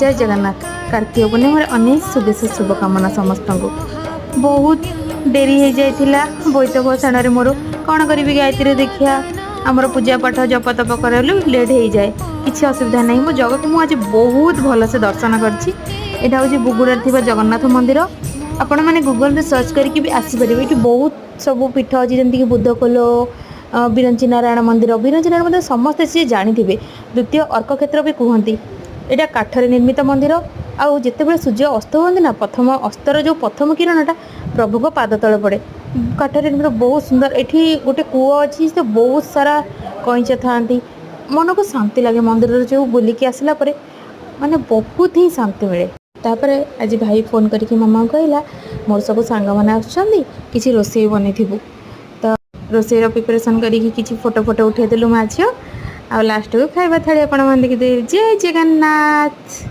ଜୟ ଜଗନ୍ନାଥ। କାର୍ତ୍ତିକ ପୂର୍ଣ୍ଣିମାରେ ଅନେକ ଶୁଭେଚ୍ଛା, ଶୁଭକାମନା ସମସ୍ତଙ୍କୁ। ବହୁତ ଡେରି ହେଇଯାଇଥିଲା ବୋଇତ ଭସାଣରେ ମୋର। କ'ଣ କରିବି, ଗାୟତ୍ରୀ ଦେଖିବା, ଆମର ପୂଜା ପାଠ, ଜପ ତପ କରାଇଲୁ, ଲେଟ୍ ହେଇଯାଏ। କିଛି ଅସୁବିଧା ନାହିଁ। ମୋ ଜଗାକୁ ମୁଁ ଆଜି ବହୁତ ଭଲସେ ଦର୍ଶନ କରିଛି। ଏଇଟା ହେଉଛି ବୁଗୁଡ଼ାରେ ଥିବା ଜଗନ୍ନାଥ ମନ୍ଦିର। ଆପଣମାନେ ଗୁଗଲରେ ସର୍ଚ୍ଚ କରିକି ବି ଆସିପାରିବେ। ଏଠି ବହୁତ ସବୁ ପୀଠ ଅଛି, ଯେମିତିକି ବୁଦ୍ଧଖୋଲ, ବିରଞ୍ଚି ନାରାୟଣ ମନ୍ଦିର। ବିରଞ୍ଚି ନାରାୟଣ ମନ୍ଦିର ସମସ୍ତେ ସିଏ ଜାଣିଥିବେ, ଦ୍ୱିତୀୟ ଅର୍କକ୍ଷେତ୍ର ବି କୁହନ୍ତି। ଏଇଟା କାଠରେ ନିର୍ମିତ ମନ୍ଦିର। ଆଉ ଯେତେବେଳେ ସୂର୍ଯ୍ୟ ଅସ୍ତ ହୁଅନ୍ତି ନା, ପ୍ରଥମ ଅସ୍ତର ଯେଉଁ ପ୍ରଥମ କିରଣଟା ପ୍ରଭୁଙ୍କ ପାଦ ତଳେ ପଡ଼େ। କାଠରେ ନିର୍ମିତ, ବହୁତ ସୁନ୍ଦର। ଏଠି ଗୋଟେ କୂଅ ଅଛି, ସେ ବହୁତ ସାରା କଇଁଚ ଥାଆନ୍ତି। ମନକୁ ଶାନ୍ତି ଲାଗେ। ମନ୍ଦିରରେ ଯେଉଁ ବୁଲିକି ଆସିଲା ପରେ ମାନେ ବହୁତ ହିଁ ଶାନ୍ତି ମିଳେ। ତାପରେ ଆଜି ଭାଇ ଫୋନ୍ କରିକି ମାମାଙ୍କୁ କହିଲା, ମୋର ସବୁ ସାଙ୍ଗମାନେ ଆସୁଛନ୍ତି, କିଛି ରୋଷେଇ ବନେଇଥିବୁ। ତ ରୋଷେଇର ପ୍ରିପାରେସନ୍ କରିକି କିଛି ଫଟୋ ଫଟୋ ଉଠେଇଦେଲୁ ମା ଝିଅ। ଆଉ ଲାଷ୍ଟକୁ ଖାଇବା ଥାଳି ଆପଣମାନେ ଦେଖିଦେବେ। ଜୟ ଜଗନ୍ନାଥ।